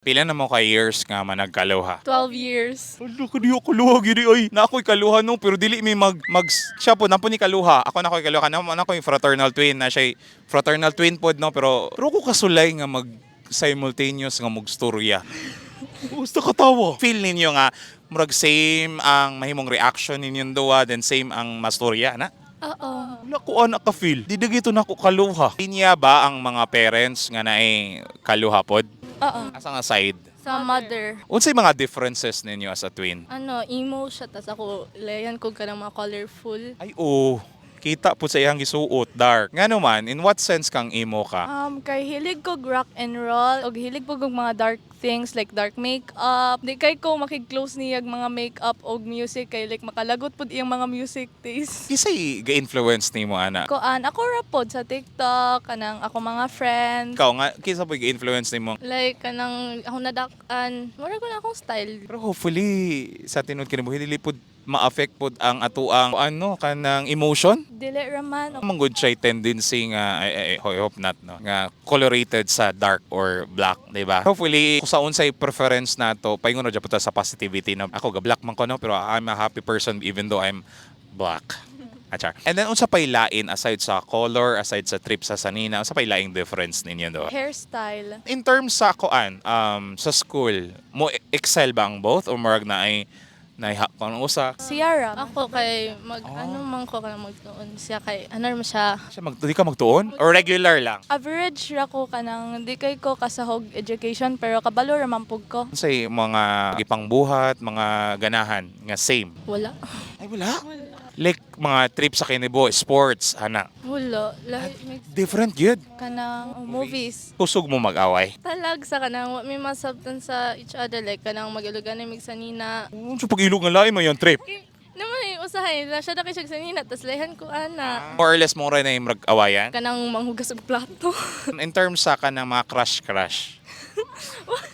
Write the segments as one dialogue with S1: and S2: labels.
S1: Pila na mo ka years nga managkaluha?
S2: 12 years.
S1: Ano ko di ako kaluha gini oy. Na ako'y kaluha no, pero dili mi mag mag siya po na po ni kaluha. Ako na ako'y kaluha na ako'y fraternal twin na siya, fraternal twin pod no, pero pero ako kasulay nga mag simultaneous nga magstorya. Gusto katawa. Feel ninyo nga murag same ang mahimong reaction ninyong duwa, then same ang mastorya na?
S2: Oo.
S1: Wala ko ana ka feel. Di dagito na ako kaluha. Linya ba ang mga parents nga naay kaluha pod?
S2: Oo.
S1: Asa nga side?
S2: Sa mother.
S1: Unsay mga differences ninyo as a twin?
S2: Ano, emo siya. Tas ako, layan ko ka ng mga colorful.
S1: Ay, oo. Kita po sa iyang gisuot, dark. Nga naman, in what sense kang emo ka?
S3: Kay hilig ko rock and roll og hilig po kog mga dark things like dark makeup. Di kay ko makig-close niyag mga makeup og music kay like makalagot pud iyang mga music taste.
S1: Kisay ga-influence nimo ana?
S3: Koan ako ra pod sa TikTok kanang ako mga friends.
S1: Ikaw nga, kinsa po ga-influence nimo?
S2: Like, kanang ako nadakan. Mura ko na akong style.
S1: Pero hopefully, sa tinud kinabuhi, dili pod ma-affect pod ang atuang ano kanang emotion.
S3: Dili ra man.
S1: Man good siya tendency nga I hope not no, nga colorated sa dark or black, di ba? Hopefully kung sa unsay preference nato, paingon ra jud ta sa positivity no. Ako ga black man ko no, pero I'm a happy person even though I'm black. Achar. And then unsa pay lain aside sa color, aside sa trip sa sanina, unsa pay laing difference ninyo do?
S3: Hairstyle.
S1: In terms sa koan, sa school, mo excel ba ang both or murag na ay naihapon usa?
S3: Sierra.
S2: Ako kay mag,
S1: Oh.
S2: ano man ko kanang magtuon siya kay, ano man siya.
S1: Siya mag di ka magtuon or regular lang?
S3: Average ra ko kanang di kay ko kasahog education pero kabalo ra man pug ko.
S1: Unsay mga gipangbuhat, mga ganahan nga same?
S2: Wala.
S1: Ay, wala. Like mga trip sa kinibo, sports, ana.
S2: Wala. Lahi, mix.
S1: Different yun.
S3: Kanang oh, movies.
S1: Kusog mo mag-away.
S2: Talag sa kanang, wa may masabtan sa each other. Like, kanang mag-ilugan na sanina.
S1: Unsa pag-ilog nga lain mo yung trip?
S2: Kay, naman eh, usahay na siya na kay siya sanina, tas layhan ko ana.
S1: More or less mo rin na yung mag-awayan.
S2: Kanang manghugas og plato.
S1: In terms sa kanang mga crush-crush.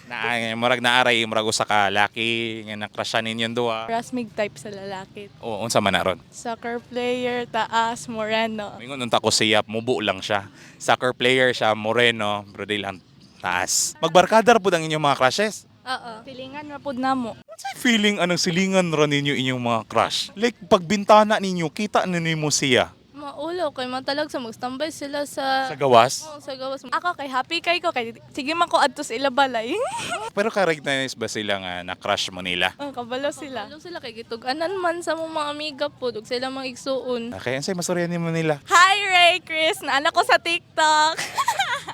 S1: Na murag naaray murag usa ka laki nga na-crushan ninyong duha.
S3: Rasmig type sa lalaki.
S1: O unsa man na ron?
S3: Soccer player, taas, moreno.
S1: Mingon unta ko siya, mubo lang siya. Soccer player siya, moreno, pero di lang taas. Magbarkada ra pud ang inyong mga crushes.
S2: Oo.
S3: Pilingan ra pud namo.
S1: Unsay feeling anang silingan ra ninyo inyong mga crush? Like pag bintana ninyo, kita na nimo siya
S2: Maulo kay matalag sa magstambay sila sa
S1: sa gawas.
S2: Oo, sa gawas.
S3: Ako kay happy kay ko kay sige man ko adto sa ila balay.
S1: Pero ka-recognize ba sila nga na-crush mo nila?
S3: Ang kabalo sila.
S2: Maulo sila kay gitug-anan man sa mong mga amiga po ug sila mga igsuon.
S1: Okay, unsay mastorya nimo nila?
S3: Hi Ray, Chris, naana ko sa TikTok.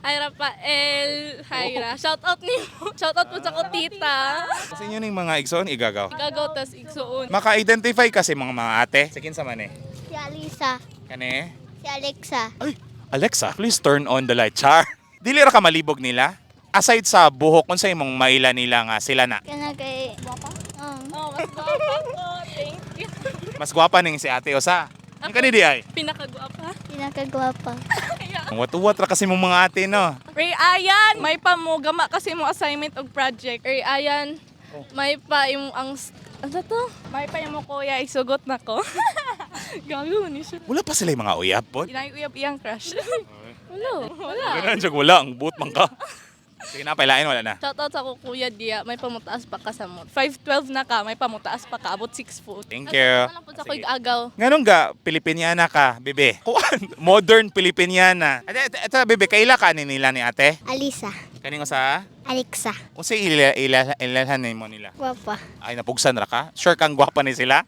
S2: Hi Rafael, hi Ra. Shout out nimo. Shout out po sa ko tita.
S1: Sa inyo ning mga igsoon igagaw.
S2: Igagaw tas igsuon.
S1: Maka-identify kasi mga ate. Sa kinsa man eh?
S4: Si Alisa.
S1: Kani?
S4: Si Alexa.
S1: Ay, Alexa, please turn on the light. Char. Dili ra ka malibog nila? Aside sa buhok, unsay imong maila nila nga sila na?
S4: Kana kay... Guwapa?
S2: Oh, mas gwapa ko. Thank you.
S1: Mas gwapa ning si ate usa. Ang kani di ay?
S2: Pinakagwapa.
S4: Pinakagwapa.
S1: Wat-uwat ra kasi mong mga ate no.
S3: Ray Ayan, may pamugama kasi mo assignment og project.
S2: Ray ayan. May pa imong ang ano to?
S3: May pa mo kuya isugot na ko.
S2: Gago ni siya.
S1: Wala pa sila yung mga uyab pod.
S3: Inay uyab iyang crush.
S2: Wala. Wala.
S1: Ganun siya wala ang buot man ka. Sige na, pailain wala na.
S2: Shout out sa ko kuya Dia, may pamutaas pa ka sa mo.
S3: 5'12 na ka, may pamutaas pa ka, abot 6 foot.
S1: Thank you.
S2: Ano po sa ko igagaw.
S1: Nganong ga Pilipiniana ka, bebe? Kuan, modern Pilipiniana. Ate, ate, ate, bebe, kaila ka ni nila ni ate?
S4: Alisa.
S1: Kaning usa?
S4: Alexa.
S1: Unsay ila ila ilahan nimo nila?
S4: Guwapa.
S1: Ay, napugsan ra ka? Sure kang gwapa ni sila?